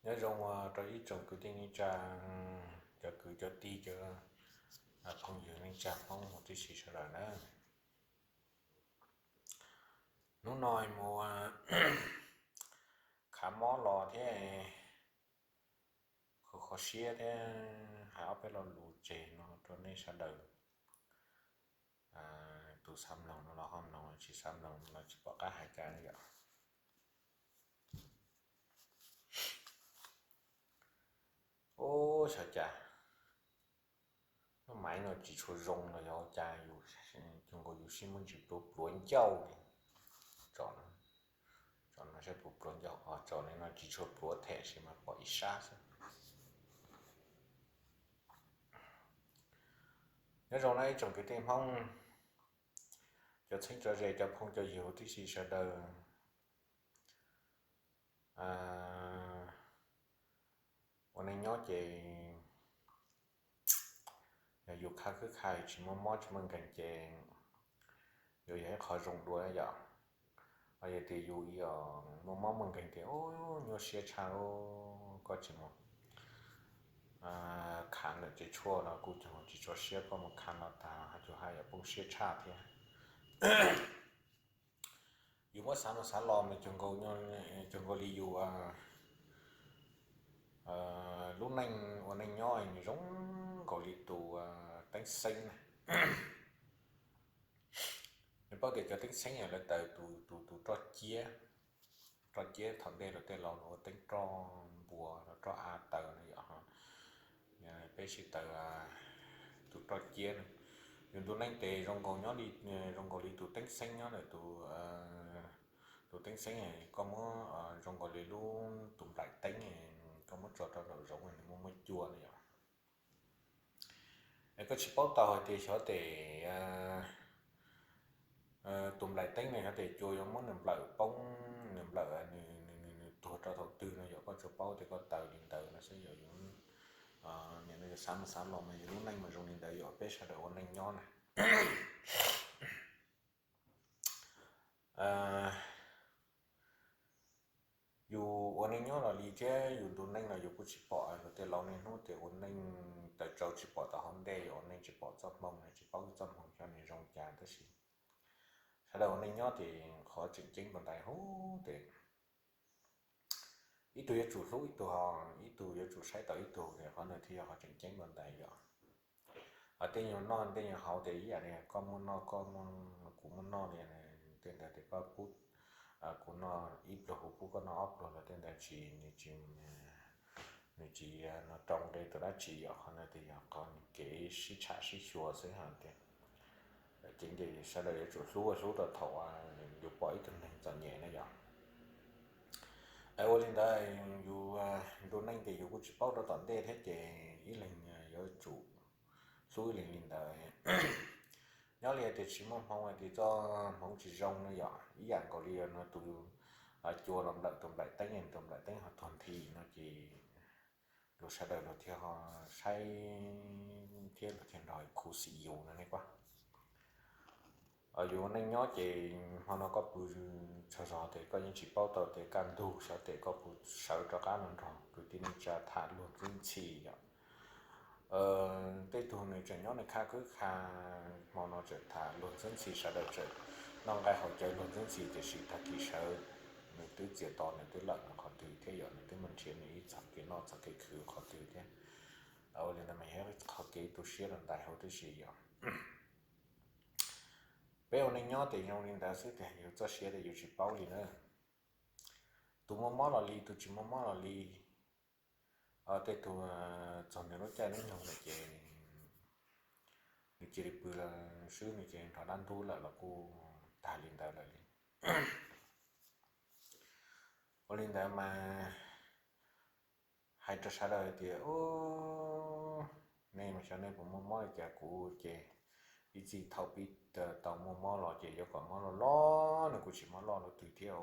Nyob zoo rau ib tsoom kwv tij neej tsa, cov kwv cov tij, cov phooj ywg neej tsa Hmoob huv tib si sawv daws nawb. Hnub no mus khav mob los thiab, kho kho siab thiab hais ob peb lo lus tseg no rau nej sawv daws. Tus xav mloog no los ho mloog, tsis xav mloog no los tsis pom qab hais cas yom. Ub, xyov cas lub maiv no tsis tshua zoo los yog cas, yus, yus sib muab ntsis pluav pluav ncauj li. Tso no saib puas pluav ncauj, tso li no tsis tshua pluav them sis mas pom ib sab xwb. Nyob zoo na ib tsoom kwv tij Hmoob, cov txheeb tso ze, cov phooj cov ywg huv tib si sawv daws. Ua neej nyob ces yog yus khav khwb khav tsis muaj mob tsis muaj nkeeg ces yuav yog ib qho zoo dua yom. Yog tias yus muaj mob muaj nkeeg tias nyuaj siab tshaj, koj tsis mus khav ntawm tsev tshuaj no kuj tsis tso siab, koj mus khav no tas ho cuag haj yam poob siab tshaj thiab. Yus muab xav mus xav los mas cuag nkaus li yus lub neej ua neej nyob nws zoo nkaus li tus teeb xeeb na. Nws paub tias cov teeb xeeb lawv taws tus, tus roj ciab, roj ciab thaum ntej los tej laus ua teeb roj npua, roj av taws no yom. Peb sib taws tus roj ciab. Yus ntu neej tes zoo nkaus nyob li, zoo nkaus li tus teeb xeeb nyob ntawm tus, tus teeb xeeb, koj muab zoo nkaus li lub tus nplaim teeb, koj muab tso rau nraum zoov nws muaj muaj cua no yom. Es koj tsis paub tau hais tias xyov tes tus nplaim teeb no xyov tes cua yuav muab nws nplawm poob, nws nplawm, nws tuag rau thaum twg no yom. Koj tsuas paub tias koj taws li ntawd no xwb yom. Yus nim no yus xav mus xav los mas yus lub neej mas zoo li ntawd yom, peb sawv daws ua neej nyob na. Yus ua neej nyob los li thiab yus ntu neej los yus kuj tsis pom, luag tej laus niaj hnub tias ua neej taws tsau tsis pom tau hauv ntej, yus ua neej tsis pom txoj hmoo, tsis paub txoj hmoo xyov nws zoo cas, tab sis sawv daws ua neej nyob ces qhov tseem ceeb npaum ntawd hub ces ib tug yuav tsum hlub ib tug, ib tug yuav tsum saib taus ib tug, qhov ntawd thiaj yog qhov tseem ceeb npaum ntawd yom. Tej nyuag noj tej nyuag haus ces ib yam li koj muaj noj, koj, kuv muaj noj li, tej ntawd ces koj pub kuv noj ib pluag, kuv pub koj noj ob pluag los tej ntawd tsis, nws tsis, nws tsis rau nqe tus dab tsi yom. Qhov ntawd ces yog qhov kev sib tsham sib xyuas xwb hais tias, ces sawv daws yuav tsum hlub hlub rau thaum yus pom ib tug neeg txom nyem na yom. Es ua li ntawd yus ntu neej ces yus kuj tsis paub rau tom ntej thiab ces ib leeg yuav tsum hlub ib leeg li ntawd. Nyob li hais tias tsis muaj hmoo hais tias txoj hmoov tsis zoo no yom, ib yam nkaus li no tus cua los nplawm tus nplaim teeb, tus nplaim teeb ho tuag nthi no ces luag sawv daws luag thiaj ho saib thiab luag thiaj nrog khuv xim yus no ne kuv. Yus neej nyob ces hmo no koj pw tsaug zog ces koj yeej tsis paub tau tias kaj ntug xyov tes koj puas sawv rov qab los nrog kwv tij neej tsa tham luag ntxwb ntxhi yom. Tej tug nws tseem nyob nws kha khwb kha, hmo no tseem tham luag ntxwb ntxhi, sawv daws tseem noj nqaij haus cawv luag ntxwb ntxhi, tiam sis tag kis sawv nws twb txias to nws twb lawm nws qhov twg thiab yom, nws twb muaj nrhiav nws ib txoj kev noj txoj kev khwv qhov twg thiab. Ua li ntawd mas yog qhov kev tu siab rau ntais huv tib si yom. Peb ua neej nyob ces zoo li ntawd xwb tiag, yus txoj sia ces yus tsis paub li na. Tus muaj mob los li, tus tsis muaj mob los li. Tej tug txog nws lub caij lub nyoog lawm ces nws cia li pw swb, nws cia li nrog dab ntub lawm los kuj tag li ntawd lawm li. Ua li ntawd mas hais rau sawv daws hais tias, nej mas xyov nej puas muaj mob li cas, kuv ces ib txij thaum pib tau muaj mob los ces yuav kom mob loj loj nws kuj tsis mob loj loj twg thiab,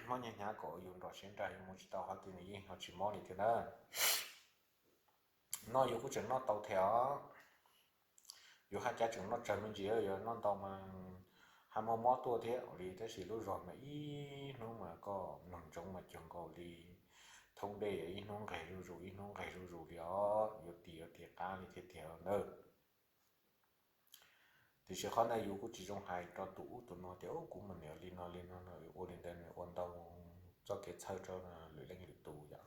mob hnyav hnyav kom yus nrog siab nrag yus mus tsis tau qhov twg nws yeej ho tsis mob li thiab na. Noj yus kuj tseem noj tau thiab os. Yus haj cav tseem noj tsawg me ntsis, yog noj ntau mas haj mob mob tuaj thiab li, tab sis lub zog mas ib hnub mas koj mloog ntsoov mas cuag nkaus li thoob dej, ib hnub nqeg zuj zus ib hnub nqeg zuj zus li os, yuav tis yuav tis qab li thiab tiag ntawd. Tiam sis qhov ntawd yus kuj tsis zoo hais rau tus ub tus no tias, Ub, kuv mas niam li no li no no, ua li ntawd nws ua ntau txoj kev txhawj rau lwm leej lwm tus yom.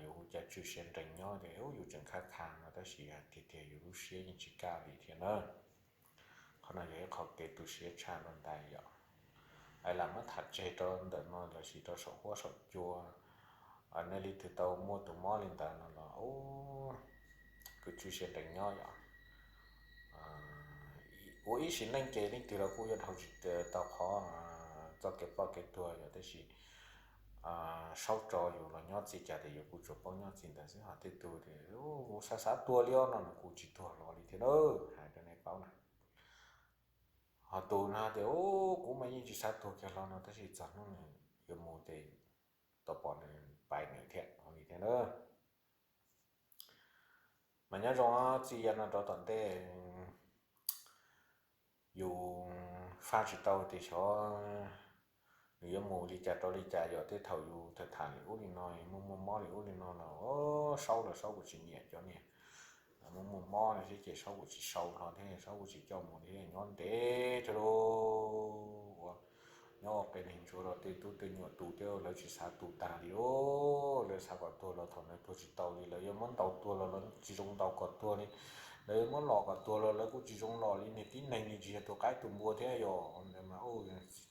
Yus ua cas tswj siab nrees nyob tias, Ub, yus tseem khaj kha no, tab sis hais tiag tiag yus lub siab yeej tsis kaj li thiab na. Qhov no yog ib qho kev tu siab tshaj dua ntais yom. Es lam muab tham tseg rau ntawm no los sis rau saum huab saum cua, nej leej twg tau muaj tus mob li ntawd no los, ub, kuj tswj siab nrees nyob yom. Ua ib sim neej ces leej twg los kuj yuav dhau tsis tau qhov txoj kev ploj kev tuag yom, tab sis saub tso yus los nyob txij cas tias yus kuj tsuas paub nyob txij ntawd xwb. Ho tej tug tias, Ub, kuv xav xav tuag li os no, nws kuj tsis tuag los li thiab na, hais rau nej paub na. Ho tus no tias, Ub, kuv mas yeej tsis xav tuag kiag hlo no, tab sis txog hnub nws yuav mus ces tau pom nws pais nws thiab li thiab na. Mas nyob zoo txij yav no rov tom ntej, yus faj tsis tau tias xyov nws yuav mus li cas rau li cas yom. Tej thaum yus tham tham li ub li no, muaj muaj mob li ub li no los saub los saub kuj tsis nyiam cov niag muaj muaj mob no thiab ces saub kuj tsis sau hlo thiab saub kuj tsis coj mus li, nyob ntev thiab lauj. Ua nyob ua qe neeg ntsuav rau tej tub tej nyuam tus thiab lawv tsis xav tu tag li lauj. Lawv xav kom tuag los thaum ntawd tuag tsis tau li, lawv yuav muab ntaus tuag los lawv tsis zoo ntaus kom tuag li, lawv yuav muab lom kom tuag los lawv kuj tsis zoo lom li. Niag tib neeg li tsis yog tus qaib tus npua thiab yom, ntawd mas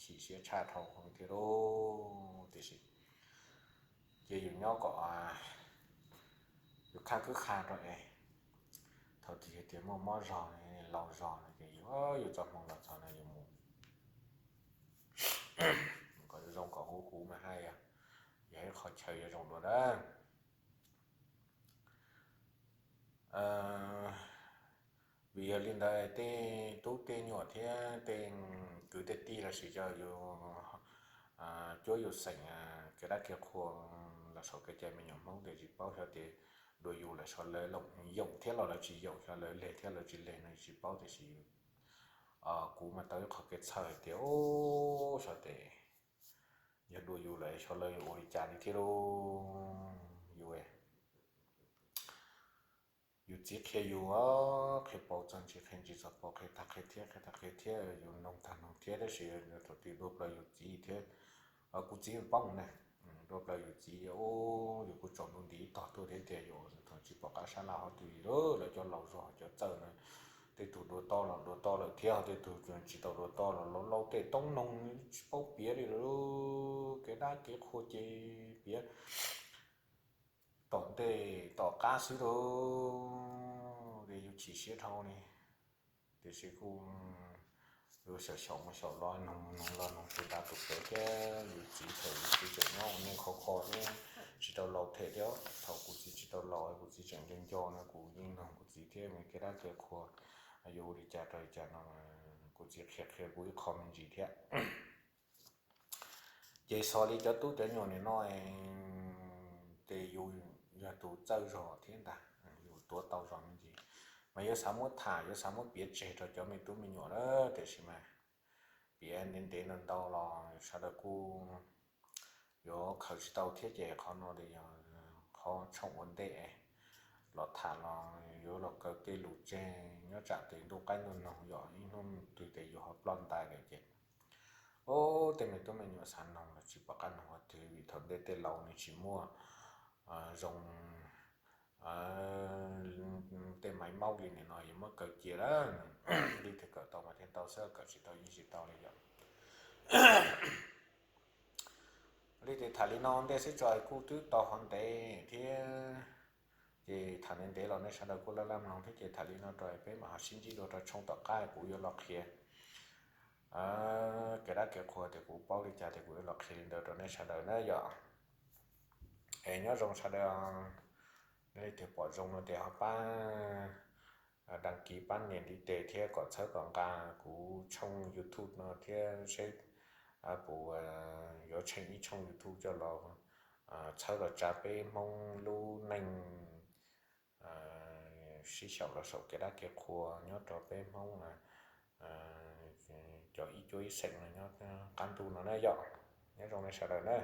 chim siab tshaj dhau thiab lauj. Tiam sis ces yus nyob kom yus khaj kwb qha rau es thaum twg yog tias muaj mob zog laus zog no ces yus, yus txoj hmoo los txog no yus mus kom zoo kom huv huv mas haj yam yog ib qho chaw yuav zoo dua na. Vim yog li ntawd tej tub tej nyuam thiab tej kwv tej tij los sis cov yus cuab yus xeem kev dab kev qhua los saum kev cai me nyuam Hmoob ces tsis paub xyov tias dua yus lawm xyov lawv yoom thiab los lawv tsis yoom, xyov lawv leg thiab lawv tsis leg no tsis paub, tiam sis kuv mas tau ib qho kev txhawj hais tias, ub, xyov tes yog dua yus lawm xyov lawv yuav ua li cas li thiab lauj. Yus yus txiv qhia yus, qhia paus txog ntsis, qhia ntsis txog paus, qhia tag qhia thiab, qhia tag qhia thiab, yus noog tag noog thiab, tab sis thaum twg dua plaws yus txiv thiab kuv txiv poob ne, dua plaws yus txiv, yus kuj tsaus ntuj nti ib tog tuaj thiab tias yus thaum tsis pom qab sab laj qhov twg li lauj. Lawv cov laus zog cov txawj na, tej tug dua toj los dua toj lawm thiab, tej tug tsis tau dua toj los laus laus tej toob noog tsis paub piav li lawm. Kev dab kev qhua ces piav tom ntej tom qab xwb lauj, ces yus chim siab dhau li. Tiam sis kuj yus xyaum xyaum mus xyaum los, noog mus noog los, noog tus nrad tus pem thiab yus txiv, thaum yus txiv tseem nyob ua neej khov kho thiab tsis tau laus them thiab. Thaum kuv txiv tsis tau laus, kuv txiv tseem nco nco no kuv yeej noog kuv txiv thiab, kev dab kev qhua yuav ua li cas rau li cas no, kuv txiv qhia qhia kuv ib qho me ntsis thiab. Ces xws li cov tub cov nyuam nim no ces yus yog tus txawj zog thiab ntag, yus tuav tau zog me ntsis, mas yuav xav muab tham, yuav xav muab piav tseg rau cov me tub me nyuam na, tiam sis mas piav ntev ntev ntau ntau los sawv daws kuj yuav khaws tsis tau thiab. Ces qhov no ces yog qhov tshooj ua ntej los tham los yuav los kaw tej lus tseg, nyob tsam tes ntuj qaib ntuj noog yom, ib hnub twg tes yus ho ploj ntais lawm ces, ub, tej me tub me nyuam xav noog los tsis pom qab noog qhov twg, vim thaum ntej tej laus nws tsis muaj zoo tej maiv maub li nim no yuav muab kaw cia lawm. Leej twg kawm tau mas thiaj tau xwb, kawm tsis tau yeej tsis tau li yom. Leej twg tham li no ntej xwb tso es kuj twb tau qhov ntev thiab. Ces tham ntev ntev los nej sawv daws kuj laj laj mloog thiab, ces tham li no rau peb mam ho sib ntsib dua rau tshooj tom qab kuv yuav los qhia kev dab kev qhua tias kuv paub li cas tias kuv yuav los qhia li ntawd rau nej sawv daws na yom. Es nyob zoo sawv daws, nej leej twg pom zoo no ces ho pab đăng ký, pab nias ntiv tes thiab kom txhawb kom nqa kuv tshooj YouTube no thiab seb puas yuav tsheej ib tshooj YouTube coj los txhawb los tsa peb Hmoob lub neej sib xyaum los saum kev dab kev qhua nyob rau peb Hmoob cov ib cuab ib xeem nyob qab ntug no na yom. Nyob zoo nej sawv daws na.